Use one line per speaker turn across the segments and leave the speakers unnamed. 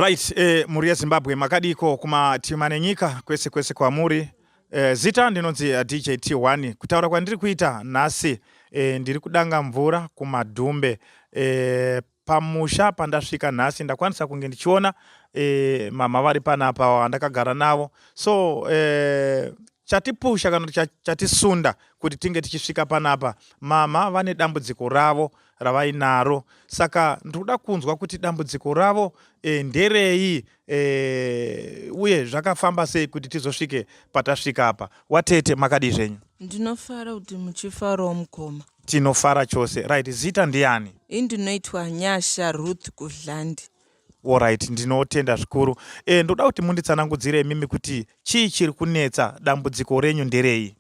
Right, mhuri yeZimbabwe, makadiko kumatima nenyika kwese kwese kwamuri. Zita ndinonzi DJ T1. Kutaura kwandiri kuita nhasi, ndiri kudanga mvura kuMadhumbe. Pamusha pandasvika nhasi ndakwanisa kunge ndichiona mama vari panapa vandakagara navo. So chatipusha kana kuti chatisunda kuti tinge tichisvika panapa, mama vane dambudziko ravo ravainaro. Saka ndikuda kunzwa kuti dambudziko ravo nderei, uye zvakafamba sei kuti tizosvike patasvika apa. Watete, makadii zvenyu?
Ndinofara kuti muchifarawo, mukoma.
Tinofara chose. Right, zita ndiani?
Indinoitwa Nyasha Ruth Kudlandi.
Alright, ndinotenda zvikuru. Ndoda kuti munditsanangudzire imimi kuti chii chiri kunetsa, dambudziko renyu nderei?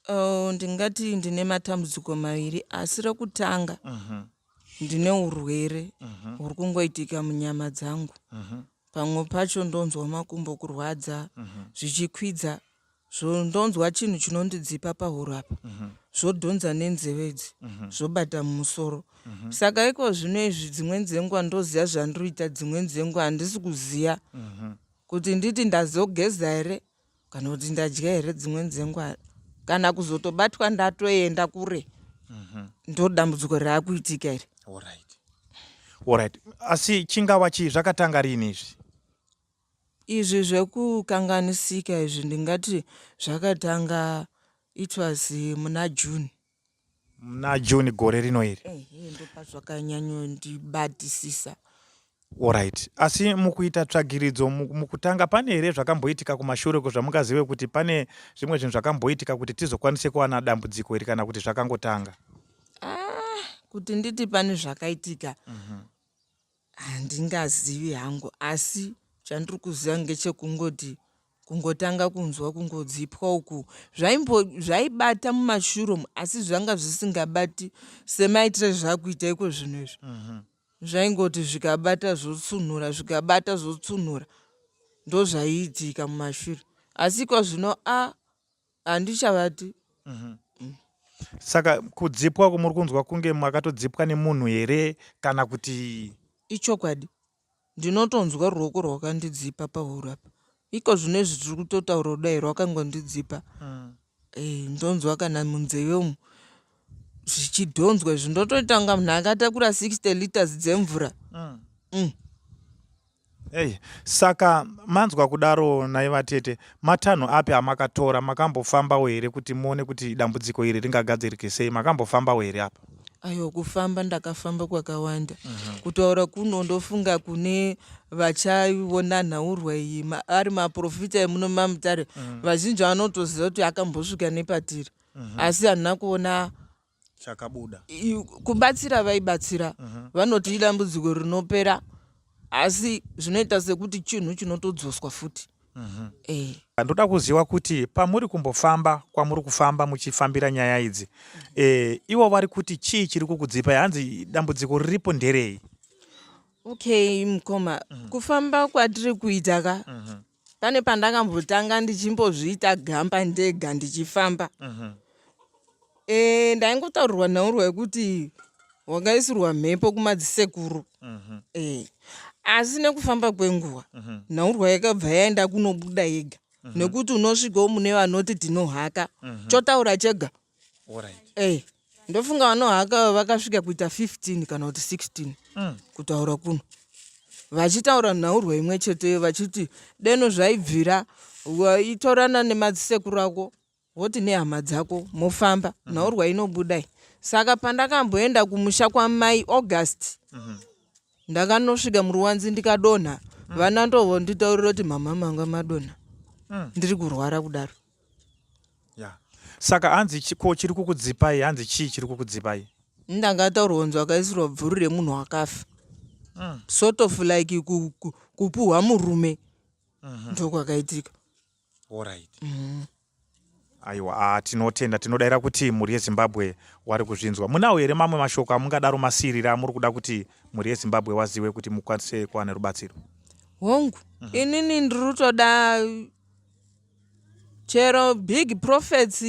Oh, ndingati ndine matambudziko maviri, asi rekutanga ndine urwere huri kungoitika munyama dzangu. Pamwe pacho ndonzwa makumbo kurwadza zvichikwidza, ndonzwa chinhu chinondidzipa pahuro apa, zvodhonza nenzeve idzi, zvobata mumusoro. Saka iko zvino izvi dzimweni dzenguva ndoziva zvandiri kuita, dzimweni dzenguva handisi kuziva kuti nditi ndazogeza here kana kuti ndadya here. Dzimweni dzenguva kana kuzotobatwa ndatoenda kure. Ndo dambudziko raakuitika iri.
Alright, asi chingava chii? Zvakatanga rini izvi?
Izvi zvekukanganisika izvi ndingati zvakatanga, it was muna June.
Muna June gore rino iri?
Ehe, ndopazvakanyanyondibatisisa.
Alright, asi mukuita tsvagiridzo mukutanga, pane here zvakamboitika kumashure zvamungazive kuti pane zvimwe zvinhu zvakamboitika kuti tizokwanise kuwana dambudziko iri, kana kuti zvakangotanga?
Ah, kuti nditi pane zvakaitika handingazivi hangu, asi chandiri kuziva ngechekungoti kungotanga kunzwa kungodzipwa uku zvaibata mumashure umu, asi zvanga zvisingabati semaitire zvakuita iko zvino izvi. Zvaingoti zvikabata zvotsunhura, zvikabata zvotsunhura, ndozvaiitika mumashure, asi iko zvino a handichavati.
Saka kudzipwa uku muri kunzwa kunge makatodzipwa nemunhu here kana kuti?
Ichokwadi, ndinotonzwa ruoko rwakandidzipa pahuro apa. Iko zvino izvi tiri kutotaura kudai rwakangondidzipa. Ndonzwa kana munzeve umu zvichidhonzwa izvi, ndotoita kunga munhu akatakura 60 liters dzemvura.
Hey, saka manzwa kudaro nai vatete, matanho api amakatora? Makambofambawo here kuti muone kuti dambudziko iri ringagadzirike sei? Makambofambawo here apa?
Aiwa, kufamba ndakafamba kwakawanda. Kutaura kuno ndofunga kune vachaiona nhaurwa iyi ari maprofita emuno maMutare, vazhinji vanotoziva kuti akambosvika nepatiri, asi handina kuona
chakabuda.
Kubatsira vaibatsira, vanoti idambudziko rinopera, asi zvinoita sekuti chinhu chinotodzoswa futi.
Ndoda kuziva kuti pamuri kumbofamba kwamuri kufamba muchifambira nyaya idzi, ivo vari kuti chii chiri kukudzipai? Hanzi dambudziko riripo nderei?
Okay mukoma, kufamba kwatiri kuita ka, pane pandakambotanga ndichimbozviita gamba ndega ndichifamba. Ndaingotaurirwa nhaurwa yekuti wakaisirwa mhepo kumadzisekuru. Asi nekufamba kwenguva nhaurwa yakabva yaenda kunobuda yega, nekuti unosvikawo mune vanoti tinohaka, chotaura chega. Ndofunga vanohaka vakasvika kuita 15 kana kuti 16 kutaura kuno, vachitaura nhaurwa imwe cheteyo, vachiti deno zvaibvira waitorana nemadzisekuru ako, woti nehama dzako mofamba, nhaurwa inobudai. Saka pandakamboenda kumusha kwamai August, ndakanosvika muruwanzi ndikadonha. Vana ndovo nditaurira kuti mama manga madonha. Ndiri kurwara kudaro.
Yeah. Saka hanzi ko chiri kukudzipai, hanzi chii chiri kukudzipai?
Ndangataurwa kunzi wakaisirwa bvuri remunhu wakafa. Sort of like kupuhwa murume, ndokwakaitika.
Alright. Aiwa, ah, tinotenda, tinodayira kuti mhuri yeZimbabwe wari kuzvinzwa. Munawo here mamwe mashoko amungadaro masirira amuri kuda kuti mhuri yeZimbabwe wazive kuti mukwanise kuwana rubatsiro?
Hongu, inini ndiri kutoda. Chero big prophets,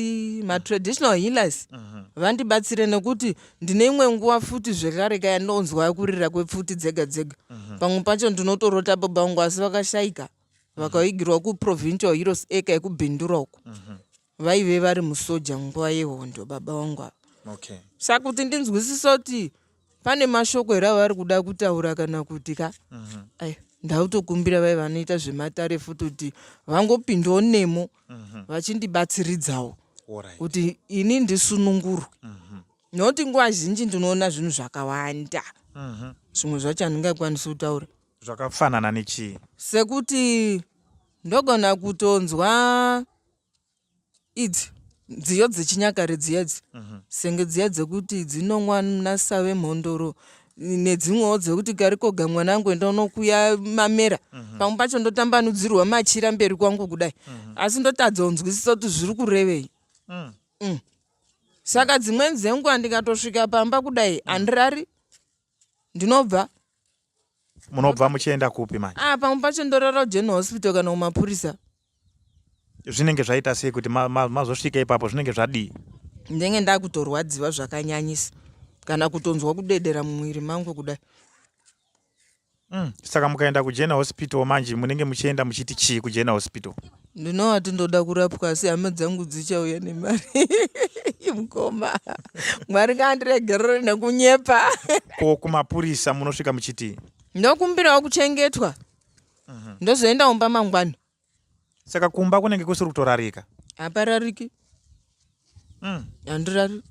matraditional healers, vandibatsire nekuti ndine imwe nguva futi zvekare kaya ndonzwa kurira kwepfuti dzega dzega. Pamwe pacho ndinotorota baba vangu, asi vakashaika, vakaigirwa kuProvincial Heroes Acre yekuBindura uko. Vaive vari musoja nguva yehondo baba vangu ava. Saka kuti ndinzwisisa kuti pane mashoko here avari kuda kutaura kana kuti ka, ai, ndautokumbira vai vanoita zvematare futi kuti vangopindawo nemo vachindibatsiridzawo kuti ini ndisunungurwe, nokuti nguva zhinji ndinoona zvinhu zvakawanda, zvimwe zvacho handingakwanisi kutaura.
Zvakafanana nechii?
Sekuti ndogona kutonzwa idzi nziyo dzechinyakare dziyadzi, senge dziya dzekuti dzinomwa nasave mhondoro, nedzimwewo dzekuti kari koga mwanangu enda unokuya mamera. Pamwe pacho ndotambanudzirwa machira mberi kwangu kudai, asi ndotadza kunzwisisa kuti zviri kurevei. Saka dzimweni dzenguva ndikatosvika pamba kudai, handirari, ndinobva.
Munobva muchienda kupi manje?
Ah, pamwe pacho ndorara kuGeneral Hospital kana kumapurisa.
Zvinenge zvaita sei kuti mazosvika ipapo? Zvinenge zvadii?
Ndenge ndakutorwadziwa zvakanyanyisa kana kutonzwa kudedera mumwiri mangu kudai.
Saka mukaenda kuGeneral Hospital manje, munenge muchienda muchiti chii kuGeneral Hospital?
Ndinovati ndoda kurapwa, asi hama dzangu dzichauya nemari. Mukoma, Mwari ngaandiregerere nekunyepa.
Ko kumapurisa munosvika muchitii?
Ndokumbirawo kuchengetwa, ndozoenda kumba mangwana.
Saka kumba kunenge kusiri kutorarika?
Haparariki. Handirari.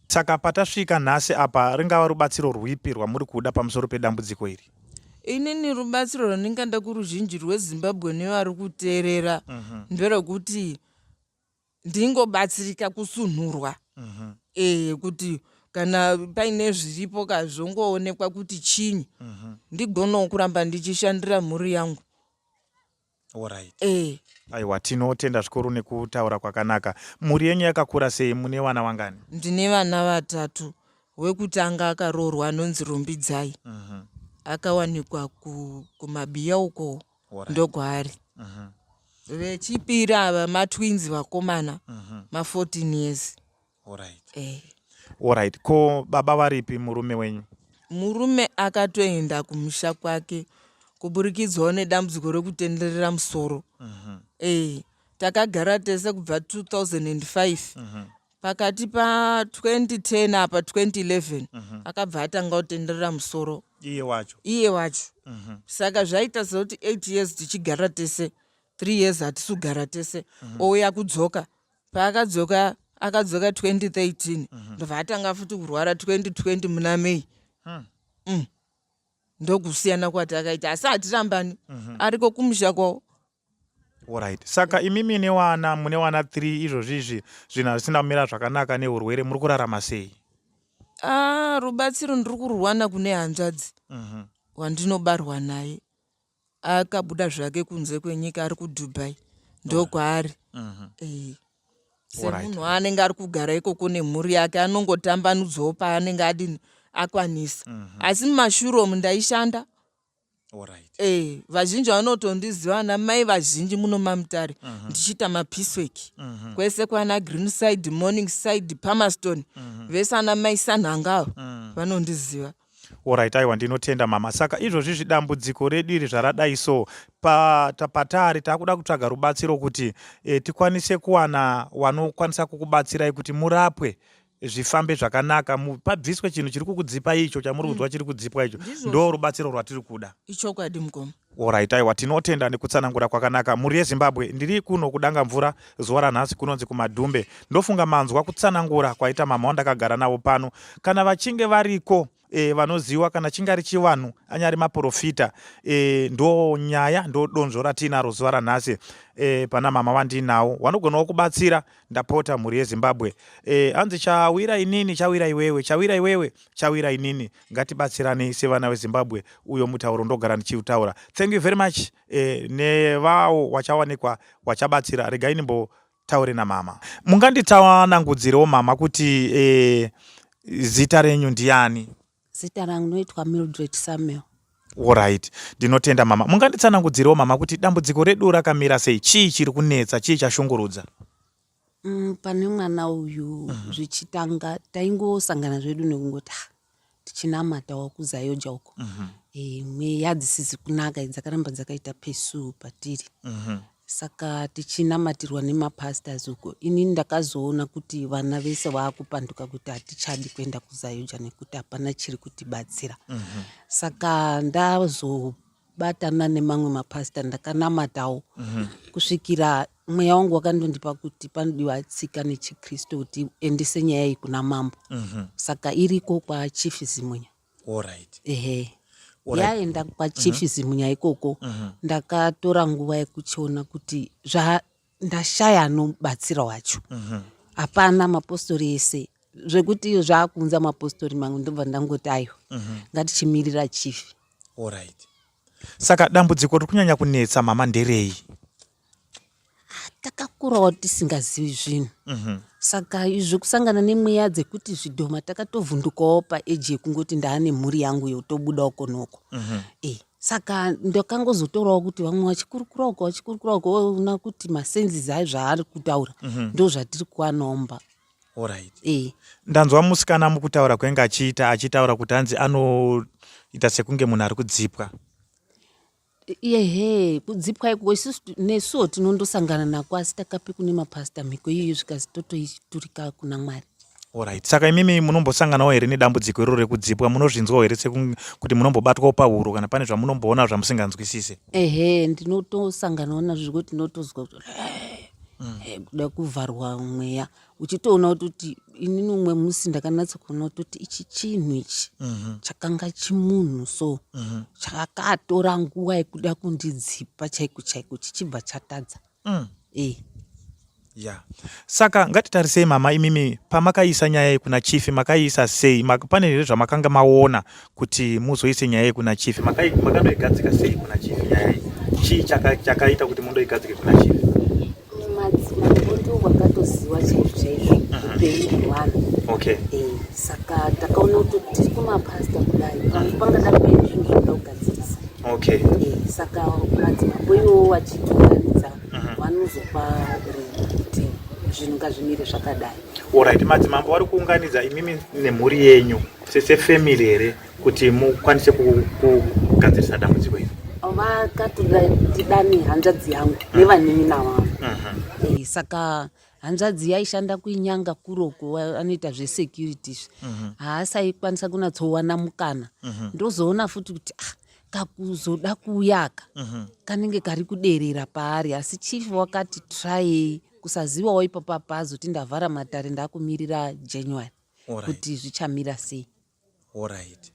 Saka patasvika nhasi apa, ringava rubatsiro rwipi rwamuri kuda pamusoro pedambudziko iri?
Inini rubatsiro rwandingada kuruzhinji rweZimbabwe nevari kuteerera nderekuti ndingobatsirika kusunhurwa, kuti kana paine zviripo ka, zvongoonekwa kuti chinyi, ndigonawo kuramba ndichishandira mhuri yangu.
Aiwa, tinotenda zvikuru nekutaura kwakanaka. Mhuri yenyu yakakura sei? Mune vana vangani?
Ndine vana vatatu. Wekutanga akaroorwa, anonzi Rumbidzai, akawanikwa kumabiya uko, ndokwaari. Vechipiri ava matwins vakomana, ma14 years.
Alright. Ko baba varipi, murume wenyu?
Murume akatoenda kumusha kwake kuburikidzwawo nedambudziko rekutenderera musoro. Takagara tese kubva 2005. Pakati pa2010 apa 2011 akabva atanga kutenderera musoro.
Iye wacho?
Iye wacho. Saka zvaita sekuti 8 years tichigara tese, 3 years hatisi kugara tese, ouya kudzoka. Paakadzoka, akadzoka 2013, ndobva atanga futi kurwara 2020 muna May. Ndokusiyana kwatakaita, asi hatirambani, ariko kumusha kwavo.
Alright. Saka imimi newana, mune wana 3 izvozvi izvi, zvinhu hazvisina kumira zvakanaka neurwere, muri kurarama sei?
Ah, rubatsiro ndiri kurwana kune hanzvadzi wandinobarwa naye, akabuda zvake kunze kwenyika, ari kuDubai, ndokwaari. Semunhu anenge ari kugara ikoko nemhuri yake, anongotambanudzawo paanenge adini akwanisa, asi mumashure umu ndaishanda. Vazhinji vanotondiziva, ana mai vazhinji muno maMutare, ndichiita mapiecework kwese kwana Greenside, Morningside, Palmerston, vese ana mai Sanhanga ava vanondiziva.
Alright, aiwa, ndinotenda mama. Saka izvozvi zvidambudziko redu iri zvaradai so, patari taakuda kutsvaga rubatsiro kuti tikwanise kuwana wanokwanisa kukubatsirai kuti murapwe, zvifambe zvakanaka, pabviswe chinhu chiri kukudzipa icho chamuri kunzwa chiri kudzipwa icho. Ndo rubatsiro rwatiri kuda.
Ichokwadi, mukoma.
Alright, aiwa, tinotenda nekutsanangura kwakanaka. Mhuri yeZimbabwe, ndiri kuno kudanga mvura zuva ranhasi, kunonzi kuMadhumbe. Ndofunga manzwa kutsanangura kwaita mama wandakagara navo pano. Kana vachinge variko vanoziva, kana chingari chivanhu, anyari maprofita, ndo nyaya, ndo donzvo ratinaro zuva ranhasi. Pana mama vandinawo vanogonawo kubatsira. Ndapota mhuri yeZimbabwe, hanzi chawira inini chawira iwewe, chawira iwewe chawira inini. Ngatibatsiranei sevana veZimbabwe. Uyo mutauro ndogara ndichiutaura. Thank you very much. Nevawo wachawanikwa wachabatsira, regai ndimbotaure namama. Munganditsanangudzirewo mama kuti zita renyu ndiani?
Zita rangu noitwa Mildred Samuel.
Alright, ndinotenda mama. Munganditsanangudzirewo mama kuti dambudziko redu rakamira sei? Chii chiri kunetsa? Chii chashungurudza?
Pane mwana uyu zvichitanga taingosangana zvedu nekungoti ah, tichinamatawo kuzayoja uko. Mweya dzisizi kunaka dzakaramba dzakaita pesu patiri. Saka tichinamatirwa nemapastors uko inini ndakazoona kuti vana vese vaakupanduka kuti hatichadi kuenda kuzayoja nekuti hapana chiri kutibatsira. Saka ndazobatana nemamwe mapastor ndakanamatawo kusvikira mweya wangu wakandondipa kuti panodiwa tsika nechikristu kuti endese nyaya iyi kuna mambo. Saka iriko kwaChief Zimunya.
Alright.
Ehe.
Alright.
Yaenda kwaChief Zimunya ikoko. Ndakatora nguva yekuchiona kuti zva ndashaya anobatsira wacho. Hapana mapostori ese zvekuti iyo zvaakuunza mapostori mamwe ndobva ndangoti aiwa ngatichimirira chief.
Alright. Saka dambudziko riri kunyanya kunetsa mama nderei?
Takakurawo tisingazivi zvinhu. Saka izvo kusangana nemweya dzekuti zvidhoma takatovhundukawo paeji yekungoti ndaane mhuri yangu yotobuda uko noko. Saka ndakangozotorawo kuti vamwe vachikurukura uko vachikurukura uko voona kuti masenses ayo zvaari kutaura ndo zvatiri kuwanawo mumba.
Alright. Ndanzwa musikana mukutaura kwainge achiita achitaura kuti hanzi anoita sekunge munhu ari kudzipwa.
Ehe, kudzipwa ikoko isusu nesuwo tinondosangana nako asi takapi kune mapastor mhiko iyoyo zvikazi totoiturika kuna Mwari.
Alright. Saka imimi munombosanganawo here nedambudziko iroro rekudzipwa? Munozvinzwawo here sekuti munombobatwawo pahuro kana pane zvamunomboona zvamusinganzwisise?
Ehe, ndinotosanganawo nazvo zvekuti ndinotozwa kuti kuda kuvharwa mweya uchitoona kutoti inini umwe musi ndakanatsa kuona kutoti ichi chinhu ichi chakanga chimunhu so chakatora nguva yekuda kundidzipa chaiko chaiko chichibva chatadza.
Ya. Saka ngatitarisei mama imimi pamakaisa nyaya iyi kuna chief makaiisa sei? Pane here zvamakanga maona kuti muzoise nyaya iyi kuna chief? Makandoigadzika sei kuna chief nyaya iyi? Chii chakaita kuti mundoigadzike kuna chief?
Madzimambo ndiwo vakatoziva chaizvo chaizvo upenyu hwevanhu. Saka takaona kuti tiri kumapasta kudai pamwe pangada kuve zvinhu zvinoda kugadzirisa. Saka madzimambo iwowo vachitiunganidza vanozopa kuti zvinhu ngazvimire zvakadai.
Alright, madzimambo vari kuunganidza imimi nemhuri yenyu sefamily here kuti mukwanise kugadzirisa dambudziko iri?
Vakatidani hanzvadzi yangu nevanin'ina vangu. Saka hanzvadzi yaishanda kuinyanga kuroko anoita zvesecurity izvi. Haasaikwanisa kunatsowana mukana. Ndozoona futi kuti kakuzoda kuuyaka kanenge kari kuderera paari, asi chief wakati tryei kusazivawo ipapo apa azoti ndavhara matare ndakumirira January kuti zvichamira sei.
Alright.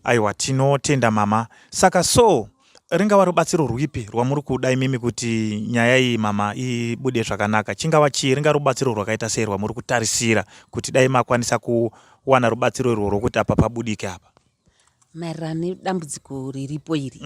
Aiwa tinotenda mama. Saka so ringava rubatsiro rwipi rwamuri kuda imimi kuti nyaya iyi mama ibude zvakanaka? Chingava chii? Ringava rubatsiro rwakaita sei rwamuri kutarisira kuti dai makwanisa kuwana rubatsiro irworwo kuti apa pabudike apa?
Maererano nedambudziko riripo iri.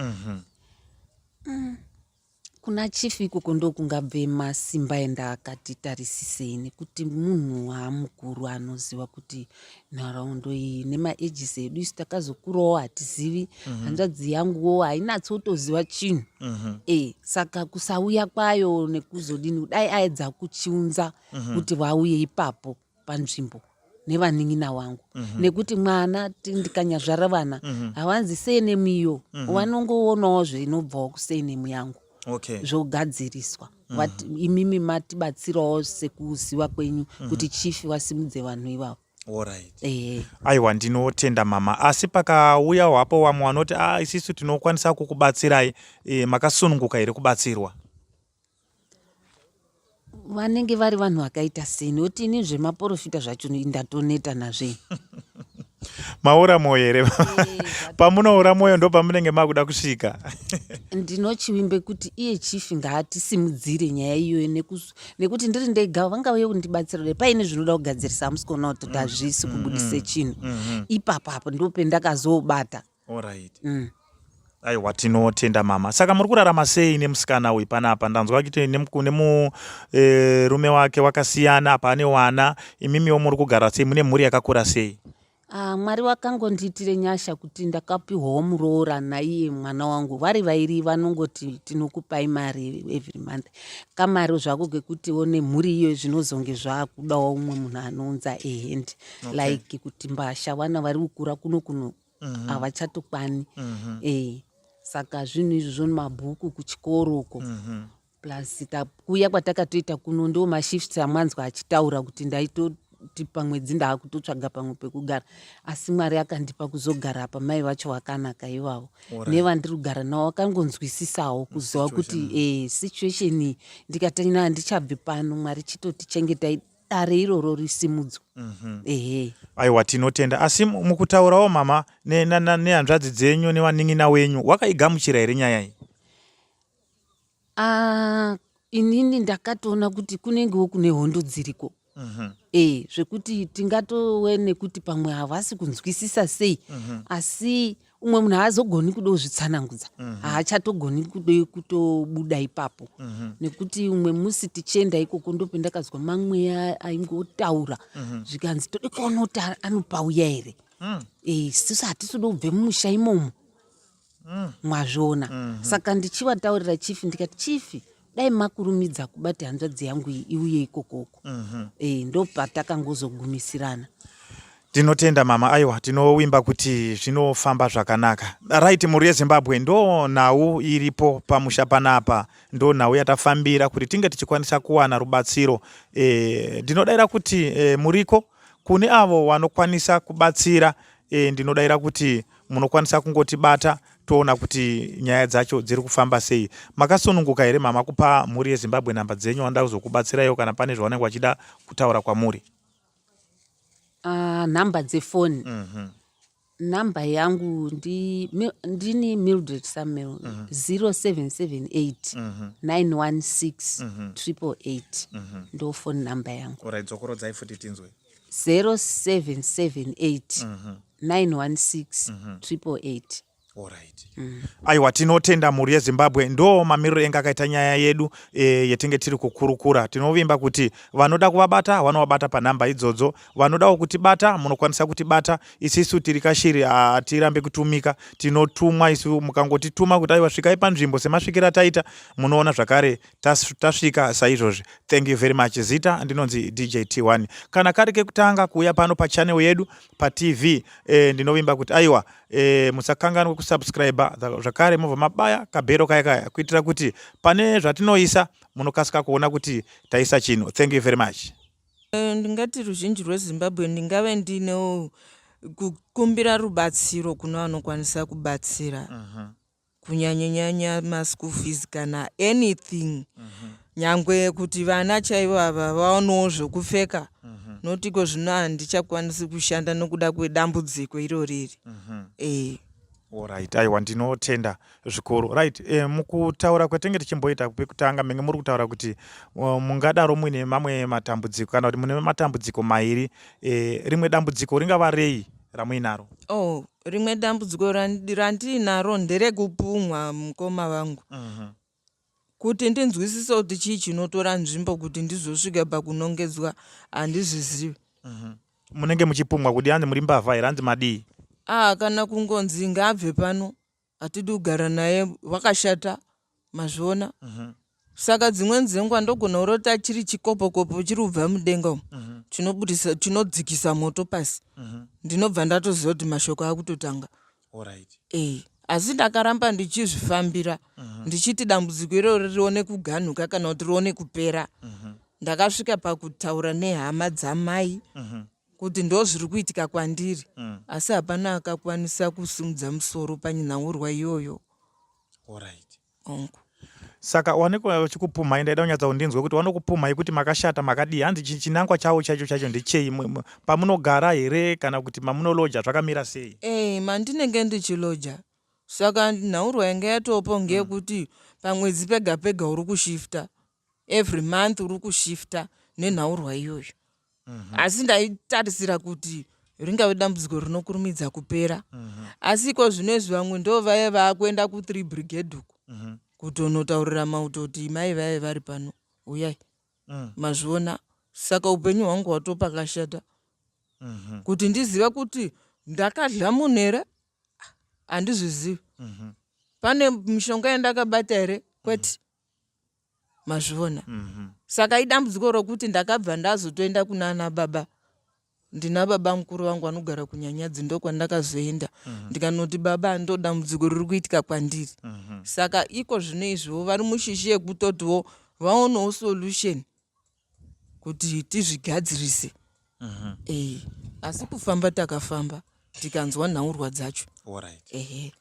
Kuna chief ikoko ndokungabve masimba enda akati tarisisei nekuti munhu haamukuru anoziva kuti nhoroondo iyi nemaages edu isu takazokurawo hatizivi. Hanzvadzi yanguwo hainatsotoziva chinhu. Saka kusauya kwayo nekuzodini dai aedza kuchiunza kuti vauye ipapo panzvimbo nevanin'ina wangu. Nekuti mwana ndikanyazvara vana havanzi senemu iyo vanongoonawo zvinobvawo kusenemu yangu. Zvogadziriswa. Imimi matibatsirawo sekuziva kwenyu kuti chief vasimudze vanhu ivavo.
Alright. Aiwa ndinotenda mama, asi pakauya hapo vamwe vanoti isisu tinokwanisa kukubatsirai, makasununguka here kubatsirwa?
Vanenge vari vanhu vakaita sei nekuti ini zvemaporofita zvacho ndatoneta nazvo ini.
Maora moyo here? Pamunoora moyo ndo pamunenge makuda kusvika.
Ndinochivimbe kuti iye chief ngaatisimudzire nyaya iyoyo nekuti ndiri ndega vangauye kundibatsira dai paine zvinoda kugadzirisa hamusi kuona kuti hazvisi kubudise chinhu. Ipapo apo ndopendakazobata.
Alright. Aiwa tinotenda mama. Saka muri kurarama sei nemusikana uyu panapa? Ndanzwa kuti nemurume wake wakasiyana apa ane wana. Imimiwo muri kugara sei? Mune mhuri yakakura sei?
Ah, Mwari wakangondiitire nyasha kuti ndakapihwawo muroora naiye mwana wangu vari vairi vanongoti tinokupai mari every month kamari zvako kekutiwo nemhuri iyo zvinozonge zvakudawo umwe munhu anounza a hand okay. Like kuti mbasha vana vari kukura kuno kuno mhm. havachatokwanyi mm -hmm. E, saka zvinhu izvozvo mabhuku kuchikoro uko mm -hmm. Plus kuuya kwatakatoita kuno ndo mashifts amanzwa achitaura kuti ndaitoti pamwedzi ndaakutotsvaga pamwe pekugara asi Mwari akandipa kuzogara apa mai vacho vakanaka ivavo nevandiri kugara navo vakangonzwisisawo kuziva kuti e, situation iyi ndikati handichabvi pano Mwari chitotichengetai dare iroro risimudzwe mm -hmm. Ehe
aiwa tinotenda asi mukutaurawo mama nehanzvadzi ne, ne dzenyu nevanin'ina wenyu wakaigamuchira here nyaya iyi
Ah, inini ndakatoona kuti kunengewo kune hondo dziriko mm -hmm. E, zvekuti tingatowe nekuti pamwe havasi kunzwisisa sei mm -hmm. Asi umwe munhu haazogoni kuda kuzvitsanangudza mm -hmm. Haachatogoni kuda kutobuda ipapo mm -hmm. Nekuti umwe musi tichienda ikoko ndopendakazwa mamweya aingotaura mm -hmm. Zvikanzi tode kuona kuti anopauya here mm. E, isusu hatisi kuda kubve mumusha imomo mm. Mwazviona mm -hmm. Saka ndichivataurira chief ndikati chief dai makurumidza kubata hanzvadzi yangu iyi iuye ikokoko mm -hmm. E, ndopatakangozogumisirana.
Tinotenda mama, aiwa tinovimba kuti zvinofamba zvakanaka. Right, mhuri yeZimbabwe, ndo nhau iripo pamusha panapa, ndo nhau yatafambira kuti tinge tichikwanisa kuwana rubatsiro. E, ndinodaira kuti e, muriko kune avo vanokwanisa kubatsira e, ndinodaira kuti munokwanisa kungotibata toona kuti nyaya dzacho dziri kufamba sei. Makasununguka here mama kupa mhuri yeZimbabwe namba dzenyu vanoda kuzokubatsiraiwo kana pane zvavanenge vachida kutaura kwamuri?
Nhamba dzefoni mm -hmm. Nhamba yangu ndi, ndini Mildred Samuel mm -hmm. 0778 mm -hmm. 916 mm -hmm. 888 mm -hmm. Ndo phone namba yangu.
Alright, dzokorodzai futi tinzwe.
0778 mm -hmm. 916 888.
Alright. Aiwa tinotenda mhuri yeZimbabwe, ndo mamiriro enge akaita nyaya yedu e, yetinge tiri kukurukura. Tinovimba kuti vanoda kuvabata vanovabata panhamba idzodzo, vanodawo kutibata munokwanisa kutibata. Isisu tiri kashiri, hatirambe kutumika, tinotumwa isu. Mukangotituma kuti aiwa svikai panzvimbo semasvikiro ataita, munoona zvakare tasvika saizvozvi. Thank you very much. Zita ndinonzi DJ T1. Kana kari kekutanga kuuya pano pachannel yedu paTV, e, ndinovimba kuti aiwa e, musakanganwe kusubscribe zvakare mobva mabaya kabhero kaya kaya kuitira kuti pane zvatinoisa munokasika kuona kuti taisa chinhu. Thank you very much.
Ndingati ruzhinji rweZimbabwe ndingave ndinewo kukumbira rubatsiro kune vanokwanisa kubatsira mm -hmm. Kunyanyanyanya maschool fees kana anything mm -hmm. Nyangwe kuti vana chaivo ava vaonewo zvokupfeka mm -hmm. Notiko zvino handichakwanisi kushanda nokuda kwedambudziko irori iri mm
-hmm. E. Alright, aiwa ndinotenda zvikuru. Right, e, mukutaura kwatenge tichimboita pekutanga menge muri kutaura kuti mungadaro muine mamwe matambudziko kana kuti mune matambudziko mairi e, rimwe dambudziko ringava rei ramuinaro?
Oh, rimwe dambudziko randiinaro nderekupumwa mukoma vangu mm -hmm. Kuti ndinzwisise kuti chii chinotora nzvimbo kuti ndizosvika pakunongedzwa handizvizivi
mm -hmm. Munenge muchipumwa kuti hanzi muri mbavha here, hanzi madii?
Ah, kana kungonzi ngaabve pano hatidi kugara naye wakashata mazviona mm -hmm. Saka dzimweni dzenguva ndogona kurota chiri chikopokopo chiri kubva mudenga umu mm -hmm. Chinobudisa chinodzikisa moto pasi mm -hmm. Ndinobva ndatoziva kuti mashoko akutotanga
right.
E, asi ndakaramba ndichizvifambira mm -hmm. Ndichiti dambudziko iroro rione kuganhuka kana kuti rione kupera mm -hmm. Ndakasvika pakutaura nehama dzamai mm -hmm. Kuti ndozviri kuitika kwandiri mm. Asi hapana akakwanisa kusimudza musoro panhaurwa iyoyo.
Alright. Hongu. Saka wanekwa vachikupumhai, ndaida kunyatsa kundinzwe kuti vanokupumhai kuti makashata makadii, hanzi chinangwa chavo chaicho chaicho ndechei pamunogara here kana kuti mamunoloja zvakamira sei?
E, mandinenge ndichiloja saka nhaurwa yanga yatopo ngeyekuti mm. Pamwedzi pega pega uri kushifta every month uri kushifta nenhaurwa iyoyo mm -hmm. Asi ndaitarisira kuti ringave dambudziko rinokurumidza kupera mm -hmm. Asi iko zvino izvi vamwe ndo vaye vaakuenda ku3 brigade uku mm -hmm. Kutonotaurira mauto kuti mai vaye vari pano uyai mm. Mazviona saka upenyu hwangu hwatopakashata mm -hmm. Kuti ndizive kuti Ndakadya munhu here? Handizvizivi. Pane mishonga yandakabata here? Kwete. Mazviona? Saka idambudziko rokuti ndakabva ndazotoenda kunana baba. Ndina baba mukuru vangu vanogara kuNyanyadzi, ndokwandakazoenda. Ndikanoti baba, ndo dambudziko riri kuitika kwandiri. Saka iko zvino izviwo vari mushishi yekutotiwo vaonewo solution kuti tizvigadzirise. Asi kufamba takafamba tikanzwa nhaurwa dzacho.
Alright.
Ehe.